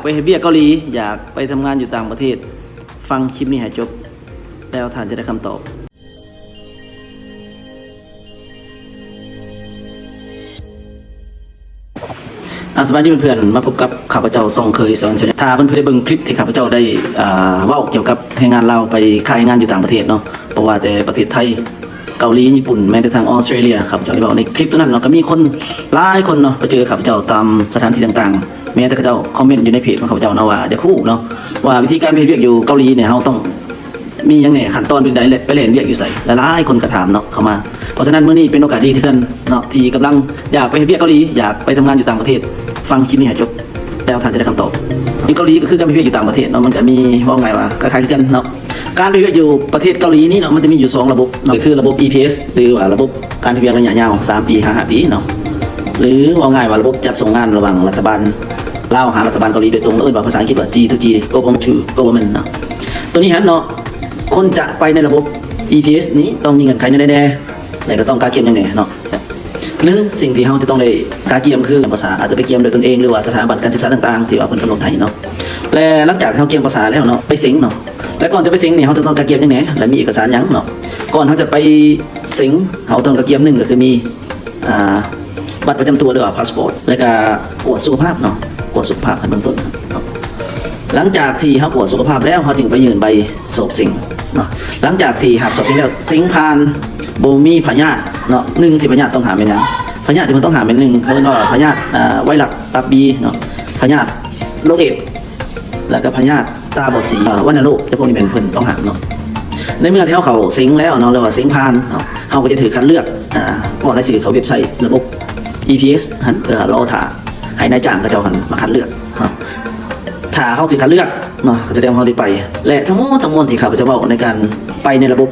ໄປເຮັດວຽກເກົາຫຼີ ຢາກໄປທຳງານຢູ່ຕ່າງປະເທດ, ຟັງຄລິບນີ້ໃຫ້ຈົບ ແລ້ວທ່ານຈະໄດ້ຄຳຕອບ. ອາ ສະບາຍດີເພື່ອນໆ, ມາພົບກັບຂ້າພະເຈົ້າ ຊ່ອງເຄີຍສອນສະຫຍັນ. ຖ້າເພື່ອນໆໄດ້ເບິ່ງຄລິບທີ່ຂ້າພະເຈົ້າໄດ້ ອາ ເວົ້າກ່ຽວກັບແຮງງານລາວໄປຄ້າແຮງງານຢູ່ຕ່າງປະເທດເນາະ, ບໍ່ວ່າແຕ່ປະເທດໄທ, ເກົາຫຼີ, ຍີ່ປຸ່ນ, ແມ້ແຕ່ທາງອອສເຕຣເລຍ, ຂ້າພະເຈົ້າໄດ້ເວົ້າໃນຄລິບຕົວນັ້ນເນາະ, ກໍມີຄົນຫຼາຍຄົນເນາະ ໄປເຈີຂ້າພະເຈົ້າຕາມສະຖານທີ່ຕ່າງໆ, ແມ້ແຕ່ເຂົາເຈົ້າຄອມເມັນຢູ່ໃນເພຈຂອງຂ້າພະເຈົ້າເນາະ ວ່າຢາກຮູ້ເນາະ ວ່າວິທີການໄປເຮັດວຽກຢູ່ເກົາຫຼີນີ້ ເຮົາຕ້ອງ ມີຫຍັງແດ່ ຂັ້ນຕອນເປັນໃດ ແລະ ໄປແລ່ນວຽກຢູ່ໃສ ຫຼາຍໆຄົນກໍຖາມເນາະ ເຂົ້າມາ. ເພາະສະນັ້ນ ມື້ນີ້ເປັນໂອກາດດີທີ່ເພື່ອນເນາະ ທີ່ກຳລັງຢາກໄປເຮັດວຽກເກົາຫຼີ ຢາກໄປທຳງານຢູ່ຕ່າງປະເທດ, ຟັງຄລິບນີ້ໃຫ້ຈົບ ແລ້ວທ່ານຈະໄດ້ຄຳຕອບ. ຢູ່ເກົາຫຼີກໍຄືການໄປເຮັດວຽກຢູ່ຕ່າງປະເທດເນາະ, ມັນຈະມີ ເວົ້າງ່າຍວ່າຄ້າຍໆກັນເນາະ. ການໄປເຮັດວຽກຢູ່ປະເທດເກົາຫຼີນີ້ເນາະ ມັນຈະມີຢູ່ສອງລະບົບເນາະ, ກໍຄືລະບົບ ອີ ພີ ເອສ ຫຼືວ່າລະບົບການເຮັດວຽກໄລຍະຍາວ ສາມປີຫາຫ້າປີເນາະ ຫຼືເວົ້າງ່າຍວ່າລະບົບຈັດສົ່ງງານລະຫວ່າງລັດຖະບານລາວຫາລັດຖະບານເກົາຫຼີໂດຍຕົງ, ເອີ້ນວ່າພາສາອັງກິດວ່າ ຈີທູຈີ Government to Government ເນາະ. ໂຕນີ້ຫັ້ນເນາະ ຄົນຈະໄປໃນລະບົບ ອີ ພີ ເອສ ນີ້ຕ້ອງມີເງື່ອນໄຂແນວໃດແດ່ ແລະ ກໍຕ້ອງກະກຽມຫຍັງແດ່ເນາະ. ໜຶ່ງ ສິ່ງທີ່ເຮົາຈະຕ້ອງໄດ້ກະກຽມຄືກຽມເອກະສານ, ອາດຈະໄປກຽມດ້ວຍຕົນເອງ ຫຼືວ່າສະຖາບັນການສຶກສາຕ່າງໆທີ່ວ່າເພິ່ນກຳນົດໃຫ້ເນາະ. ແລະ ຫຼັງຈາກທີ່ເຮົາກຽມເອກະສານແລ້ວເນາະ ໄປເສັງເນາະ, ແລະ ກ່ອນຈະໄປເສັງນີ້ ເຮົາຈະຕ້ອງກະກຽມຫຍັງແດ່ ແລະ ມີເອກະສານຫຍັງເນາະ. ກ່ອນເຮົາຈະໄປເສັງ ເຮົາຕ້ອງກະກຽມ ໜຶ່ງ ກໍຄືມີ ອ່າ ບັດປະຈຳຕົວ ຫຼືວ່າພາສປອດ ແລ້ວກະກວດສຸຂະພາບເນາະ, ກວດສຸຂະພາບໃຫ້ເບື້ອງຕົ້ນເນາະ. ຫຼັງຈາກທີ່ເຮົາກວດສຸຂະພາບແລ້ວ ເຮົາຈຶ່ງໄປຍື່ນໃບສອບເສັງເນາະ. ຫຼັງຈາກທີ່ຮັບສອບເສັງແລ້ວ ເສັງຜ່ານ ບໍ່ມີພະຍາດເນາະ, ໜຶ່ງ ທີ່ພະຍາດຕ້ອງຫ້າມແມ່ນຫຍັງ? ພະຍາດທີ່ເພິ່ນຕ້ອງຫ້າມແມ່ນ ໜຶ່ງ ເຂົາເອີ້ນວ່າພະຍາດ ອ່າ ໄວຣັສຕັບບີເນາະ, ພະຍາດໂລກເອດ ແລ້ວກໍພະຍາດຕາບອດສີ, ເອີ ວັນນະໂລກ ແຕ່ພວກນີ້ແມ່ນເພິ່ນຕ້ອງຫ້າມເນາະ. ໃນເມື່ອທີ່ເຮົາເຂົ້າເສັງແລ້ວເນາະ ຫຼືວ່າເສັງຜ່ານເນາະ ເຮົາກໍຈະຖືກຄັດເລືອກ ອ່າ ກອກລາຍຊື່ເຂົ້າເວັບໄຊລະບົບ ອີ ພີ ເອສ ຫັ້ນ ເພື່ອລໍຖ້າໃຫ້ນາຍຈ້າງເຂົາເຈົ້າຫັ້ນມາຄັດເລືອກເນາະ. ຖ້າເຮົາຖືກຄັດເລືອກເນາະ ກໍສະແດງວ່າເຮົາໄດ້ໄປ ແລະ ທັງໝົດທັງມວນທີ່ຂ້າພະເຈົ້າເວົ້າໃນການໄປໃນລະບົບ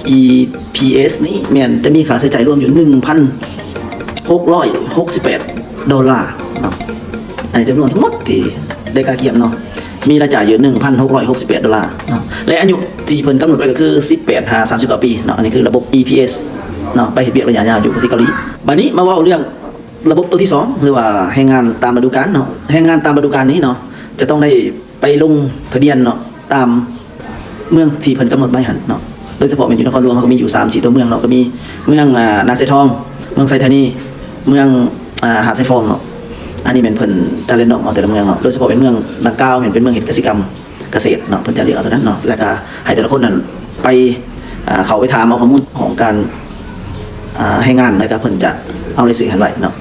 ອີ ພີ ເອສ ນີ້ ແມ່ນຈະມີຄ່າໃຊ້ຈ່າຍລວມຢູ່ ໜຶ່ງພັນຫົກຮ້ອຍຫົກສິບແປດໂດລາເນາະ. ອັນນີ້ຈຳນວນທັງໝົດທີ່ໄດ້ກະກຽມເນາະ ມີລາຍຈ່າຍຢູ່ ໜຶ່ງພັນຫົກຮ້ອຍຫົກສິບແປດໂດລາເນາະ ແລະ ອາຍຸທີ່ເພິ່ນກຳນົດໄວ້ກໍຄື ສິບແປດຫາສາມສິບເກົ້າປີເນາະ. ອັນນີ້ຄືລະບົບ ອີ ພີ ເອສ ເນາະ ໄປເຮັດວຽກໄລຍະຍາວຢູ່ປະເທດເກົາຫຼີ. ບາດນີ້ມາເວົ້າເລື່ອງລະບົບໂຕທີສອງ ຫຼືວ່າແຮງງານຕາມລະດູການເນາະ. ແຮງງານຕາມລະດູການນີ້ເນາະ ຈະຕ້ອງໄດ້ໄປລົງທະບຽນເນາະ ຕາມເມືອງທີ່ເພິ່ນກຳນົດໄວ້ຫັ້ນເນາະ. ໂດຍສະເພາະແມ່ນຢູ່ນະຄອນຫຼວງ ເຮົາກໍມີຢູ່ສາມສີ່ຕົວເມືອງເນາະ, ກໍມີເມືອງ ອ່າ ນາຊາຍທອງ, ເມືອງໄຊທານີ, ເມືອງ ອ່າ ຫາດຊາຍຟອງເນາະ. ອັນນີ້ແມ່ນເພິ່ນຈະ random ເອົາແຕ່ລະເມືອງເນາະ, ໂດຍສະເພາະເປັນເມືອງດັ່ງກ່າວແມ່ນເປັນເມືອງເຮັດກະສິກຳ ກະເສດເນາະ, ເພິ່ນຈະເລືອກເອົາຕົວນັ້ນເນາະ ແລ້ວກະໃຫ້ແຕ່ລະຄົນນັ້ນໄປ ອ່າ ເຂົ້າໄປຖາມເອົາຂໍ້ມູນຂອງການ ອ່າ ແຮງງານ ແລ້ວກະເພິ່ນຈະເອົາລາຍຊື່ຫັ້ນໄວ້ເນາະ.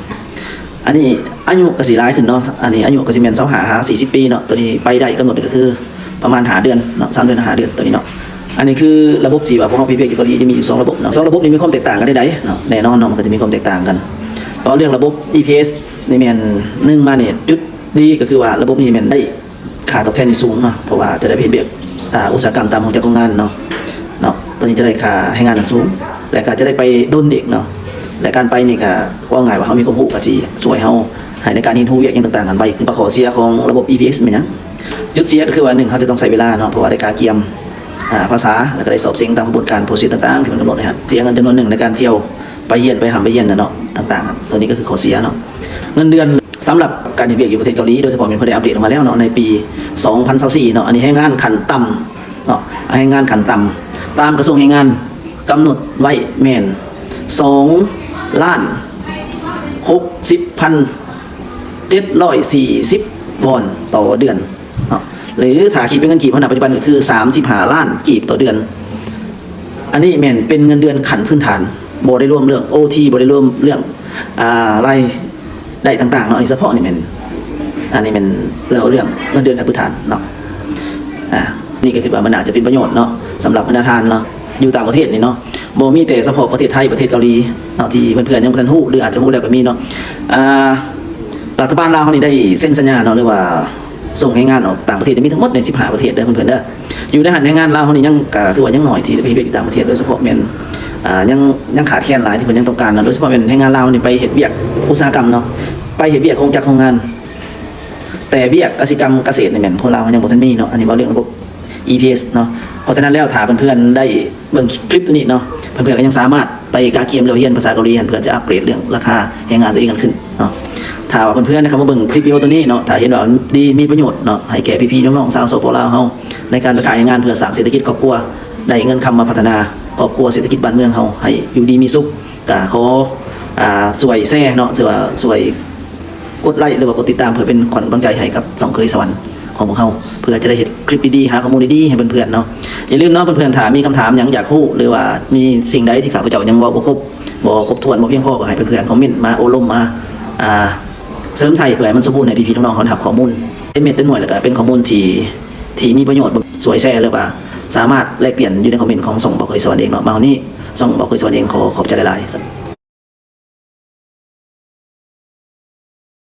ອັນນີ້ອາຍຸກະຊິຫຼາຍຂຶ້ນເນາະ, ອັນນີ້ອາຍຸກະຊິແມ່ນຊາວຫ້າຫາສີ່ສິບປີເນາະ, ໂຕນີ້ໄປໄດ້ກຳນົດກະຄືປະມານຫ້າເດືອນເນາະ, ສາມເດືອນຫາຫ້າເດືອນ ໂຕນີ້ເນາະ. ອັນນີ້ຄືລະບົບທີ່ວ່າພວກເຮົາໄປເຮັດວຽກຢູ່ເກົາຫຼີຈະມີຢູ່ສອງລະບົບເນາະ, ສອງລະບົບນີ້ມີຄວາມແຕກຕ່າງກັນໃດໆເນາະ, ແນ່ນອນເນາະ ມັນກະຈະມີຄວາມແຕກຕ່າງກັນ. ເວົ້າເລື່ອງລະບົບ ອີ ພີ ເອສ ນີ້ແມ່ນ ໜຶ່ງ ມານີ້ ຈຸດດີກະຄືວ່າລະບົບນີ້ແມ່ນໄດ້ ຄ່າຕອບແທນນີ້ສູງເນາະ, ເພາະວ່າຈະໄດ້ໄປເຮັດວຽກ ອ່າ ອຸດສາຫະກຳຕາມໂຮງຈັກໂຮງງານເນາະ, ເນາະ ໂຕນີ້ຈະໄດ້ຄ່າແຮງງານນັ້ນສູງ ແລະກະຈະໄດ້ໄປດົນອີກເນາະ. ແລະການໄປນີ້ກະເວົ້າງ່າຍວ່າເຮົາມີຄວາມຮູ້ກະຊິຊ່ວຍເຮົາໃຫ້ໃນການຮຽນຮູ້ວຽກຫຍັງຕ່າງໆຫັ້ນໄວຂຶ້ນ. ຂໍ້ເສຍຂອງລະບົບ ອີ ພີ ເອສ ແມ່ນຫຍັງ? ຈຸດເສຍກະຄືວ່າ ໜຶ່ງ ເຮົາຈະຕ້ອງໃຊ້ເວລາເນາະ, ເພາະວ່າໄດ້ກາກຽມ ອ່າ ພາສາ ແລ້ວກະໄດ້ສອບເສັງຕາມຂະບວນການ process ຕ່າງໆທີ່ເພິ່ນກຳນົດໃຫ້. ເສຍເງິນຈຳນວນໜຶ່ງໃນການທ່ຽວໄປຮຽນໄປຮ່ຳໄປຮຽນນະເນາະ ຕ່າງໆ. ໂຕນີ້ກະຄືຂໍ້ເສຍເນາະ. ເງິນເດືອນ ສຳລັບການເຮັດວຽກຢູ່ປະເທດເກົາຫຼີ ໂດຍສະເພາະແມ່ນເພິ່ນໄດ້ອັບເດດອອກມາແລ້ວເນາະ ໃນປີສອງພັນຊາວສີ່ເນາະ, ອັນນີ້ແຮງງານຂັ້ນຕ່ຳເນາະ, ແຮງງານຂັ້ນຕ່ຳຕາມກະຊວງແຮງງານກຳນົດໄວ້ແມ່ນ ສອງລ້ານຫົກສິບພັນເຈັດຮ້ອຍສີ່ສິບວອນຕໍ່ເດືອນເນາະ, ຫຼືຖ້າຄິດເປັນເງິນກີບເຮົານະປັດຈຸບັນກະຄື ສາມສິບຫ້າລ້ານກີບຕໍ່ເດືອນ. ອັນນີ້ແມ່ນເປັນເງິນເດືອນຂັ້ນພື້ນຖານ ບໍ່ໄດ້ລວມເລື່ອງໂອທີ ບໍ່ໄດ້ລວມເລື່ອງ ອ່າ ລາຍ ໄດ້ຕ່າງໆເນາະ, ອັນນີ້ສະເພາະນີ້ແມ່ນ ອັນນີ້ແມ່ນເວົ້າເລື່ອງເງິນເດືອນຂັ້ນພື້ນຖານເນາະ. ອ່າ ນີ້ກະຄິດວ່າມັນໜ້າຈະເປັນປະໂຫຍດເນາະ ສຳລັບບັນດາທ່ານເນາະ ຢູ່ຕ່າງປະເທດນີ້ເນາະ, ບໍ່ມີແຕ່ສະເພາະປະເທດໄທ ປະເທດເກົາຫຼີເນາະ ທີ່ເພື່ອນໆຍັງບໍ່ທັນຮູ້ ຫຼືອາດຈະຮູ້ແລ້ວກະມີເນາະ. ອ່າ ລັດຖະບານລາວເຮົານີ້ໄດ້ເຊັນສັນຍາເນາະ ຫຼືວ່າສົ່ງແຮງງານອອກຕ່າງປະເທດມີທັງໝົດໃນສິບຫ້າປະເທດເດີເພື່ອນໆເດີ. ຢູ່ໃນຫັ້ນແຮງງານລາວເຮົານີ້ຍັງ ກະຖືວ່າຍັງໜ້ອຍທີ່ໄປເຮັດວຽກຢູ່ຕ່າງປະເທດ ໂດຍສະເພາະແມ່ນ ອ່າ ຍັງ ຍັງຂາດແຄນຫຼາຍທີ່ເພິ່ນຍັງຕ້ອງການເນາະ, ໂດຍສະເພາະແມ່ນແຮງງານລາວນີ້ໄປເຮັດວຽກອຸດສາຫະກຳເນາະ, ໄປເຮັດວຽກໂຮງຈັກໂຮງງານ, ແຕ່ວຽກກະສິກຳກະເສດນີ້ແມ່ນຄົນລາວເຮົາຍັງບໍ່ທັນມີເນາະ. ອັນນີ້ເວົ້າເລື່ອງລະບົບ ອີ ພີ ເອສ ເນາະ. ເພາະສະນັ້ນແລ້ວ ຖ້າເພື່ອນໆໄດ້ເບິ່ງຄລິບໂຕນີ້ເນາະ ເພື່ອນໆກະຍັງສາມາດໄປກະກຽມແລ້ວຮຽນພາສາເກົາຫຼີຫັ້ນ ເພື່ອຈະອັບເກຣດເລື່ອງລາຄາແຮງງານໂຕເອງຫັ້ນຂຶ້ນເນາະ. ຖ້າວ່າເພື່ອນໆເຂົ້າມາເບິ່ງຄລິບວິດີໂອໂຕນີ້ເນາະ ຖ້າເຫັນວ່າມັນດີ ມີປະໂຫຍດເນາະ ໃຫ້ແກ່ພີ່ໆນ້ອງໆຊາວ ສປ ລາວເຮົາ ໃນການໄປຂາຍແຮງງານເພື່ອສ້າງເສດຖະກິດຄອບຄົວ ໄດ້ເງິນຄຳມາພັດທະນາຄອບຄົວ ເສດຖະກິດບ້ານເມືອງເຮົາ ໃຫ້ຢູ່ດີມີສຸກ ກະຂໍ ອາ ຊ່ວຍແຊເນາະ ຫຼືວ່າຊ່ວຍກົດໄລ້ ຫຼືວ່າກົດຕິດຕາມ ເພື່ອເປັນຂວັນກຳລັງໃຈໃຫ້ກັບຊ່ອງເຄີຍສະຫວັນຂອງພວກເຮົາ ເພື່ອຈະໄດ້ເຮັດຄລິບດີໆ ຫາຂໍ້ມູນດີໆໃຫ້ເພື່ອນໆເນາະ. ຢ່າລືມເນາະເພື່ອນໆ ຖ້າມີຄຳຖາມຫຍັງຢາກຮູ້ ຫຼືວ່າມີສິ່ງໃດທີ່ຂ້າພະເຈົ້າຍັງເວົ້າບໍ່ຄົບ ບໍ່ຄົບຖ້ວນ ບໍ່ພຽງພໍ ກໍໃຫ້ເພື່ອນໆຄອມເມັນມາໂອ້ລົມ ມາ ອ່າ ເສີມໃສ່ ເພື່ອໃຫ້ມັນສົມບູນ ໃຫ້ພີ່ໆນ້ອງໆເຮົາໄດ້ຮັບຂໍ້ມູນເຕັມເມັດເຕັມໜ່ວຍ ແລ້ວກໍເປັນຂໍ້ມູນທີ່ ທີ່ມີປະໂຫຍດ ຊ່ວຍແຊ ແລ້ວກໍສາມາດແລກປ່ຽນຢູ່ໃນຄອມເມັນຂອງຊ່ອງບໍ່ເຄີຍສະຫວັນເອງເນາະ. ມາຮອດນີ້ ຊ່ອງບໍ່ເຄີຍສະຫວັນເອງ ຂໍຂອບໃຈຫຼາຍໆ.